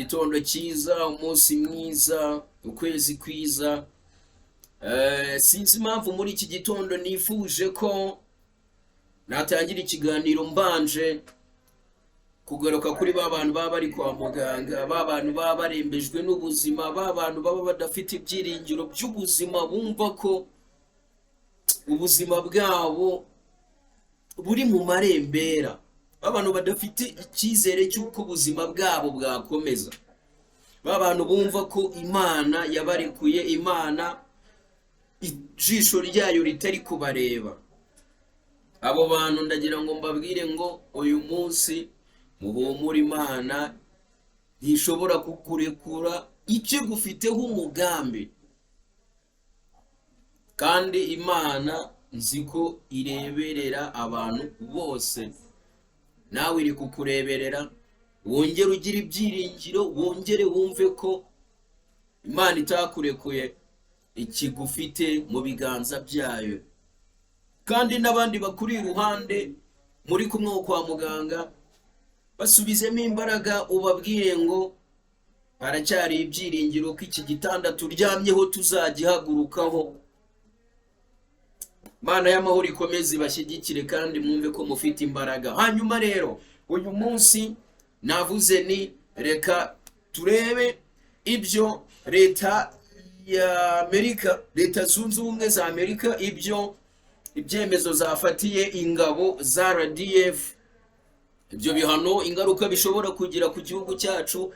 Igitondo cyiza, umunsi mwiza, ukwezi kwiza. Sinzi impamvu muri iki gitondo nifuje ko natangira ikiganiro mbanje kugaruka kuri ba bantu baba bari kwa muganga, ba bantu baba barembejwe n'ubuzima, ba bantu baba badafite ibyiringiro by'ubuzima, bumva ko ubuzima bwabo buri mu marembera, ba bantu badafite icyizere cy'uko ubuzima bwabo bwakomeza, ba bantu bumva ko Imana yabarekuye, Imana ijisho ryayo ritari kubareba. Abo bantu ndagira ngo mbabwire ngo uyu munsi muhumure, Imana ntishobora kukurekura ikigufiteho umugambi, kandi Imana nzi ko ireberera abantu bose, nawe iri kukureberera. Wongere ugire ibyiringiro, wongere wumve ko Imana itakurekuye, ikigufite mu biganza byayo. Kandi n'abandi bakuri iruhande muri kumwe kwa muganga, basubizemo imbaraga, ubabwire ngo haracyari ibyiringiro ko iki gitanda turyamyeho tuzagihagurukaho. Imana y'amahoro ikomeze ibashyigikire kandi mwumve ko mufite imbaraga. Hanyuma rero uyu munsi navuze ni reka turebe ibyo leta ya Amerika, Leta Zunze Ubumwe za Amerika, ibyo ibyemezo zafatiye ingabo za RDF, ibyo bihano, ingaruka bishobora kugira ku gihugu cyacu,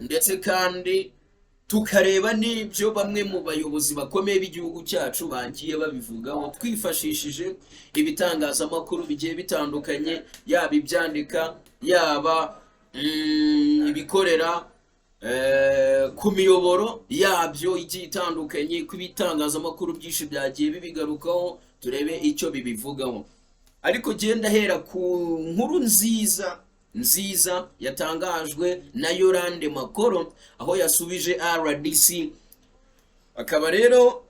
ndetse kandi tukareba n'ibyo bamwe mu bayobozi bakomeye b'igihugu cyacu bagiye babivugaho, twifashishije ibitangazamakuru bigiye bitandukanye, yaba ibyandika, yaba ibikorera ku miyoboro yabyo igiye itandukanye, ku bitangazamakuru byinshi byagiye bibigarukaho, turebe icyo bibivugaho. Ariko genda ahera ku nkuru nziza nziza yatangajwe na Yolande Makolo, aho yasubije RDC, akaba rero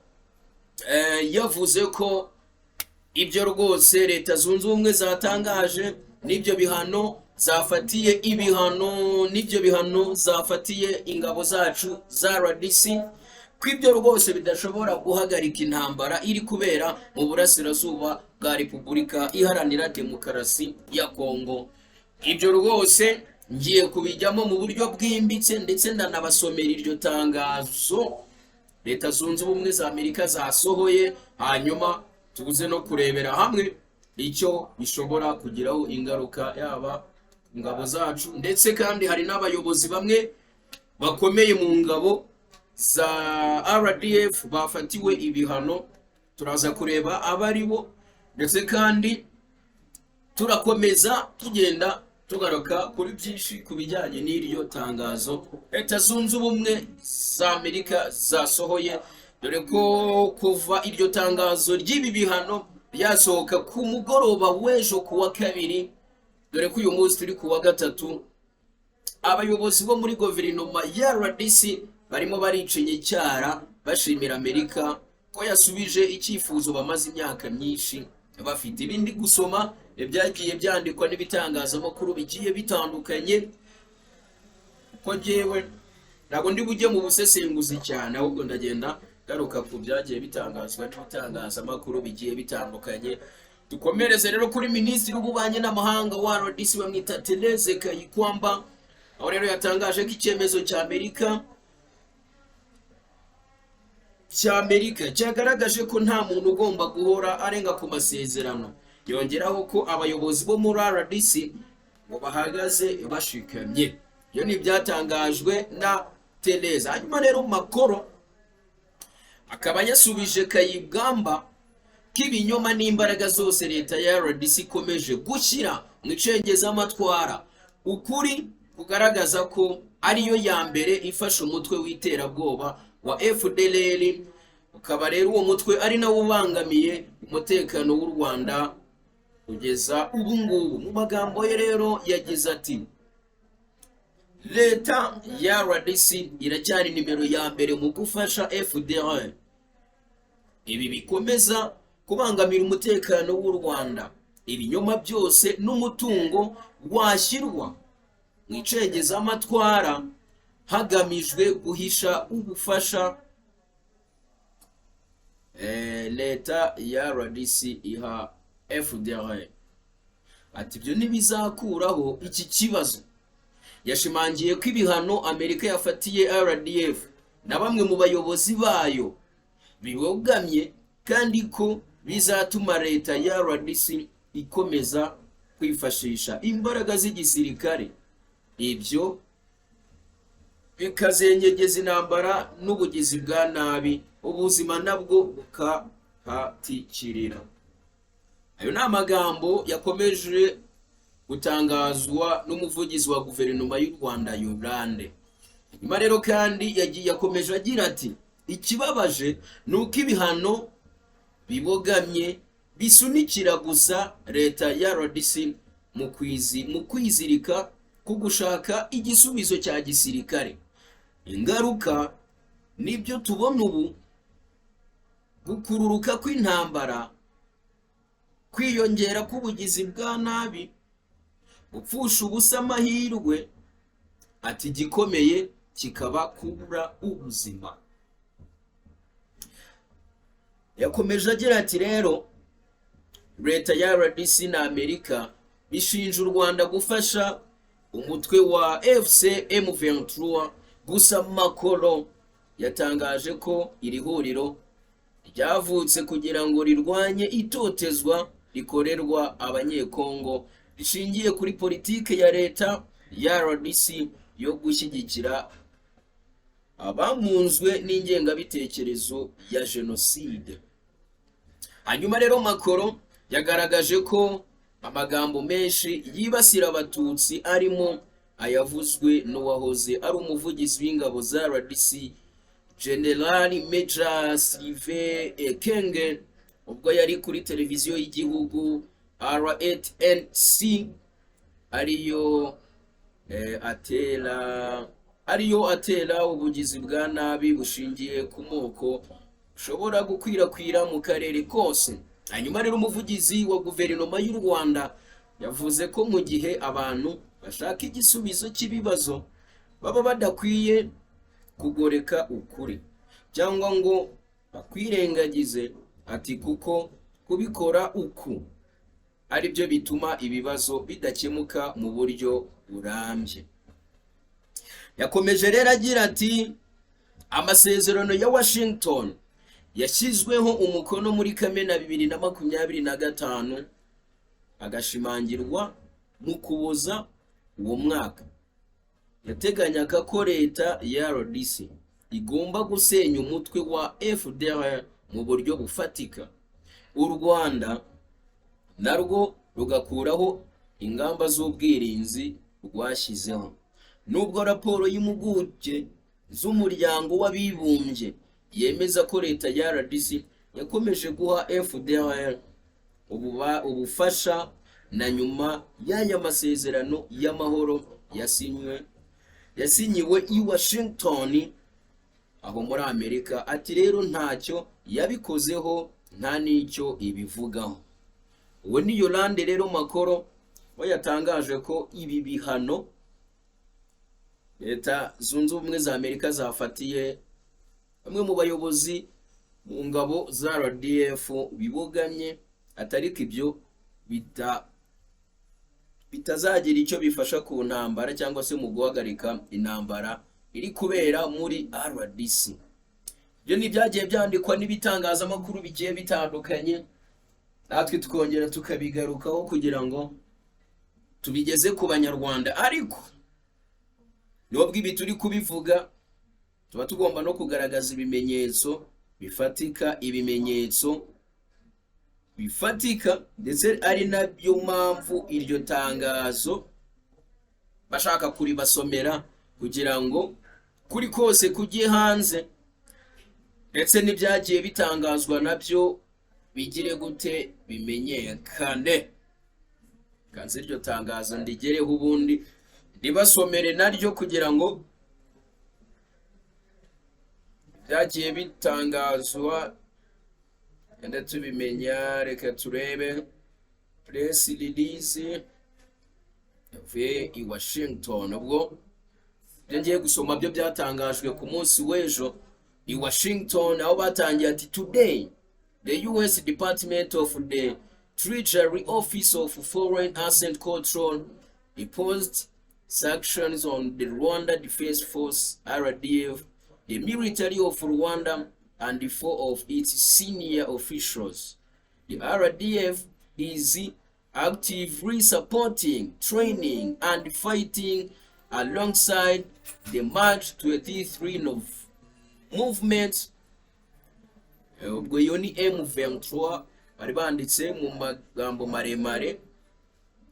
yavuze ko ibyo rwose Leta Zunze Ubumwe zatangaje n'ibyo bihano zafatiye, ibihano n'ibyo bihano zafatiye ingabo zacu za RDC, ko ibyo rwose bidashobora guhagarika intambara iri kubera mu burasirazuba bwa Repubulika Iharanira Demokarasi ya Kongo. Ibyo rwose ngiye kubijyamo mu buryo bwimbitse, ndetse ndanabasomera iryo tangazo Leta Zunze Ubumwe za Amerika zasohoye, hanyuma tuze no kurebera hamwe icyo bishobora kugiraho ingaruka yaba ku ngabo zacu, ndetse kandi hari n'abayobozi bamwe bakomeye mu ngabo za RDF bafatiwe ibihano, turaza kureba abo ari bo, ndetse kandi turakomeza tugenda tugaruka kuri byinshi ku bijyanye n'iryo tangazo Leta Zunze Ubumwe za Amerika zasohoye, dore ko kuva iryo tangazo ry'ibi bihano ryasohoka ku mugoroba w'ejo ku wa kabiri, dore ko uyu munsi turi ku wa gatatu, abayobozi bo muri guverinoma ya RDC barimo baricinya icyara, bashimira Amerika ko yasubije icyifuzo bamaze imyaka myinshi bafite. Ibindi gusoma ibyagiye byandikwa n'ibitangazamakuru bigiye bitandukanye, ko njyewe ntabwo ndi bujye mu busesenguzi cyane, ahubwo ndagenda garuka ku byagiye bitangazwa n'ibitangazamakuru bigiye bitandukanye. Dukomereze rero kuri minisitiri w'ububanyi n'amahanga wa RDC, bamwita Therese Kayikwamba, aho rero yatangaje ko icyemezo cya Amerika cyagaragaje ko nta muntu ugomba guhora arenga ku masezerano. Yongeraho ko abayobozi bo muri RDC ngo bahagaze bashikamye. Ibyo ni ibyatangajwe na Therese. Hanyuma rero Makolo akaba yasubije Kayikwamba ko ibinyoma n'imbaraga zose leta ya RDC ikomeje gushyira mu icengezamatwara, ukuri kugaragaza ko ariyo ya mbere ifashe umutwe w'iterabwoba wa FDLR, ukaba rero uwo mutwe ari nawo ubangamiye umutekano w'u Rwanda kugeza ubu ngubu. Mu magambo ye rero yagize ati: "Leta ya RDC iracyari nimero ya mbere mu gufasha FDLR. Ibi bikomeza kubangamira umutekano w'u Rwanda. Ibinyoma byose n'umutungo washyirwa mu icengezamatwara hagamijwe guhisha ubufasha leta ya RDC iha FDLR. Ati ibyo ntibizakuraho iki kibazo. Yashimangiye ko ibihano Amerika yafatiye RDF na bamwe mu bayobozi bayo bibogamye, kandi ko bizatuma leta ya RDC ikomeza kwifashisha imbaraga z'igisirikare, ibyo bikazengegeza intambara n'ubugizi bwa nabi, ubuzima nabwo bukahatikirira. Ayo ni amagambo yakomeje gutangazwa n'umuvugizi wa guverinoma y'u Rwanda, Yolande. Nyuma rero kandi yagiye yakomeje agira ati: "Ikibabaje ni uko ibihano bibogamye bisunikira gusa leta ya RDC mu kwizirika ku gushaka igisubizo cya gisirikare. Ingaruka nibyo tubona ubu: gukururuka kw'intambara, kwiyongera k'ubugizi bwa nabi, gupfusha ubusa amahirwe." Ati igikomeye kikaba kubura ubuzima. Yakomeje agira ati rero leta ya RDC na Amerika bishinja u Rwanda gufasha umutwe wa AFC M23. Gusa Makolo yatangaje ko iri huriro ryavutse kugira ngo rirwanye itotezwa rikorerwa Abanyekongo rishingiye kuri politike ya leta ya RDC yo gushyigikira abamunzwe n'ingengabitekerezo ya jenoside. Hanyuma rero Makolo yagaragaje ko amagambo menshi yibasira Abatutsi, arimo ayavuzwe n'uwahoze ari umuvugizi w'ingabo za RDC, General Major Sylvain Ekenge, ubwo yari kuri televiziyo y'igihugu RTNC, ariyo atera ubugizi bwa nabi bushingiye ku moko bushobora gukwirakwira mu karere kose. Hanyuma rero umuvugizi wa guverinoma y'u Rwanda yavuze ko mu gihe abantu bashaka igisubizo cy'ibibazo baba badakwiye kugoreka ukuri cyangwa ngo bakwirengagize. Ati kuko kubikora uku ari byo bituma ibibazo bidakemuka mu buryo burambye. Yakomeje rero agira ati amasezerano ya Washington yashyizweho umukono muri Kamena 2025, agashimangirwa mu Kuboza uwo mwaka, yateganyaga ko leta ya RDC igomba gusenya umutwe wa FDLR mu buryo bufatika, u Rwanda narwo rugakuraho ingamba z'ubwirinzi rwashyizeho. Nubwo raporo y'impuguke z'Umuryango w'Abibumbye yemeza ko leta ya RDC yakomeje guha FDLR ubufasha na nyuma y'aya masezerano y'amahoro yasinywe, yasinyiwe i Washington aho muri Amerika, ati rero ntacyo yabikozeho, nta n'icyo ibivugaho. Uwo ni Yolande rero Makolo, we yatangaje ko ibi bihano Leta Zunze Ubumwe za Amerika zafatiye bamwe mu bayobozi mu ngabo za RDF bibogamye, atariko ibyo bitazagira icyo bifasha ku ntambara cyangwa se mu guhagarika intambara iri kubera muri RDC. Ibyo ni ibyagiye byandikwa n'ibitangazamakuru bigiye bitandukanye, natwe tukongera tukabigarukaho kugira ngo tubigeze ku Banyarwanda. Ariko nubwo ibi turi kubivuga, tuba tugomba no kugaragaza ibimenyetso bifatika, ibimenyetso bifatika, ndetse ari nabyo mpamvu iryo tangazo bashaka kuribasomera kugira ngo kuri kose kujye hanze, ndetse n'ibyagiye bitangazwa nabyo bigire gute, bimenyekane. Kanze iryo tangazo ndigereho, ubundi ribasomere naryo, kugira ngo byagiye bitangazwa genda tubimenya. Reka turebe press release. Yavuye i Washington. Ubwo ibyo ngiye gusoma byo byatangajwe ku munsi w'ejo i Washington, aho batangiye ati: "Today the US Department of the Treasury Office of Foreign Asset Control imposed sanctions on the Rwanda Defense Force, RDF, the military of Rwanda, and four of its senior officials. The RDF is actively supporting, training, and fighting alongside the March 23 of movement." Ubwo iyo ni M23 bari banditse mu magambo maremare.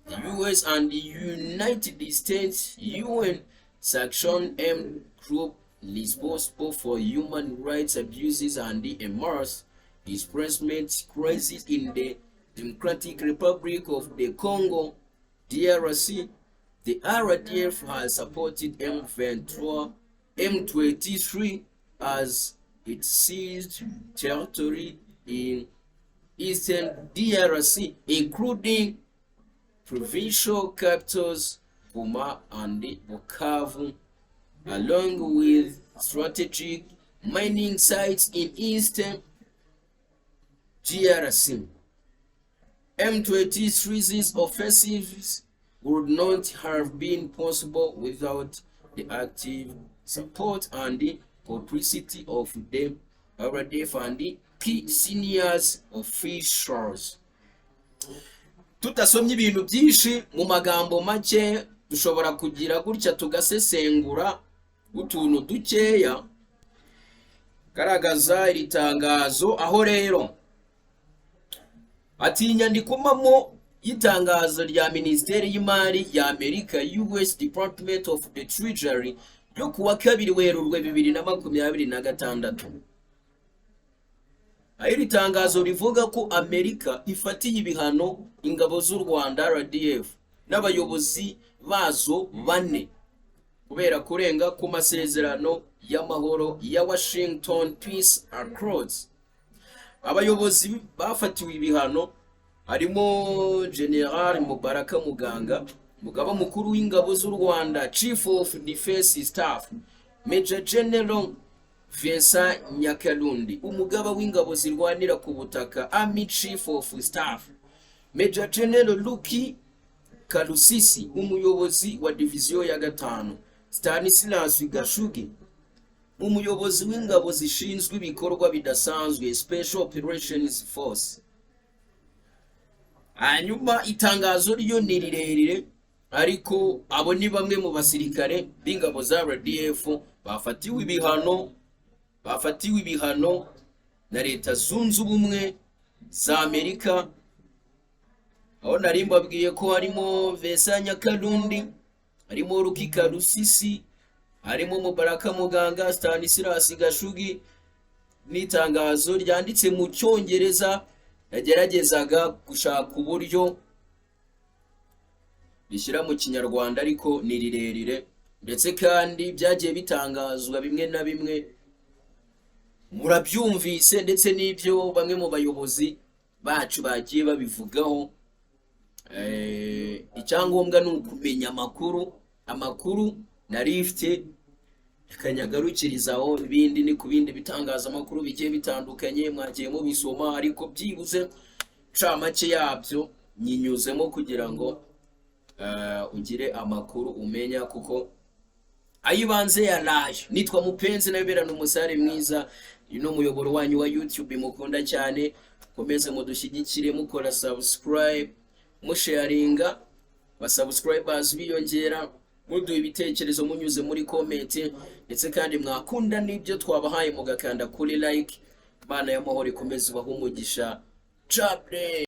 "The US and the United States UN sanction M group responsible for human rights abuses and the mass displacement crisis in the Democratic Republic of the Congo, DRC. The RDF has supported M23, M23 as it seized territory in eastern DRC, including provincial capitals Goma and Bukavu, along with strategic mining sites in eastern DRC. M23's offensives would not have been possible without the active support and the complicity of the RDF and the key seniors officials." Tudasomye ibintu byinshi, mu magambo make dushobora kugira gutya tugasesengura utuntu dukeya garagaza iri tangazo. Aho rero ati: "Inyandiko mpamo y'itangazo rya Minisiteri y'Imari ya Amerika, US Department of the Treasury, ryo kuwa 2 Werurwe 2026, aho iri tangazo rivuga ko Amerika ifatiye ibihano ingabo z'u Rwanda, RDF, n'abayobozi bazo bane kubera kurenga ku masezerano y'amahoro ya Washington Peace Accords. Abayobozi bafatiwe ibihano harimo General Mubaraka Muganga, umugaba mukuru w'ingabo z'u Rwanda, Chief of Defense Staff, Major General Vincent Nyakarundi, umugaba w'ingabo zirwanira ku butaka, Army Chief of Staff, Major General Lucky Karusisi, umuyobozi wa diviziyo ya gatanu, Stanislas Gashugi, umuyobozi w'ingabo zishinzwe ibikorwa bidasanzwe, Special Operations Force." Hanyuma itangazo ryo ni rirerire, ariko abo ni bamwe mu basirikare b'ingabo za RDF bafatiwe ibihano na Leta Zunze Ubumwe za Amerika, aho nari mbabwiye ko harimo Vincent Nyakarundi, harimo Ruki Karusisi, harimo Mubaraka Muganga, Stanislas Gashugi. N'itangazo ryanditse mu Cyongereza, yageragezaga gushaka uburyo rishyira mu Kinyarwanda, ariko ni rirerire. Ndetse kandi byagiye bitangazwa bimwe na bimwe murabyumvise, ndetse n'ibyo bamwe mu bayobozi bacu bagiye babivugaho. Icyangombwa ni ukumenya amakuru. Amakuru nari mfite reka nyagarukirizaho, ibindi ni ku bindi bitangazamakuru bigiye bitandukanye mwagiye mubisoma, ariko byibuze ncamake yabyo nyinyuzemo kugira ngo ugire amakuru umenya, kuko ayibanze yaraye. Nitwa Mupenzi nawe berana umusare mwiza. Uyu ni umuyoboro wanyu wa YouTube mukunda cyane. Mukomeze mudushyigikire mukora subscribe, musharinga, ba subscribers biyongera, muduha ibitekerezo munyuze muri comment, ndetse kandi mwakunda n'ibyo twabahaye mugakanda kuri like. Imana y'amahoro ikomeze ibahe umugisha. Chaple.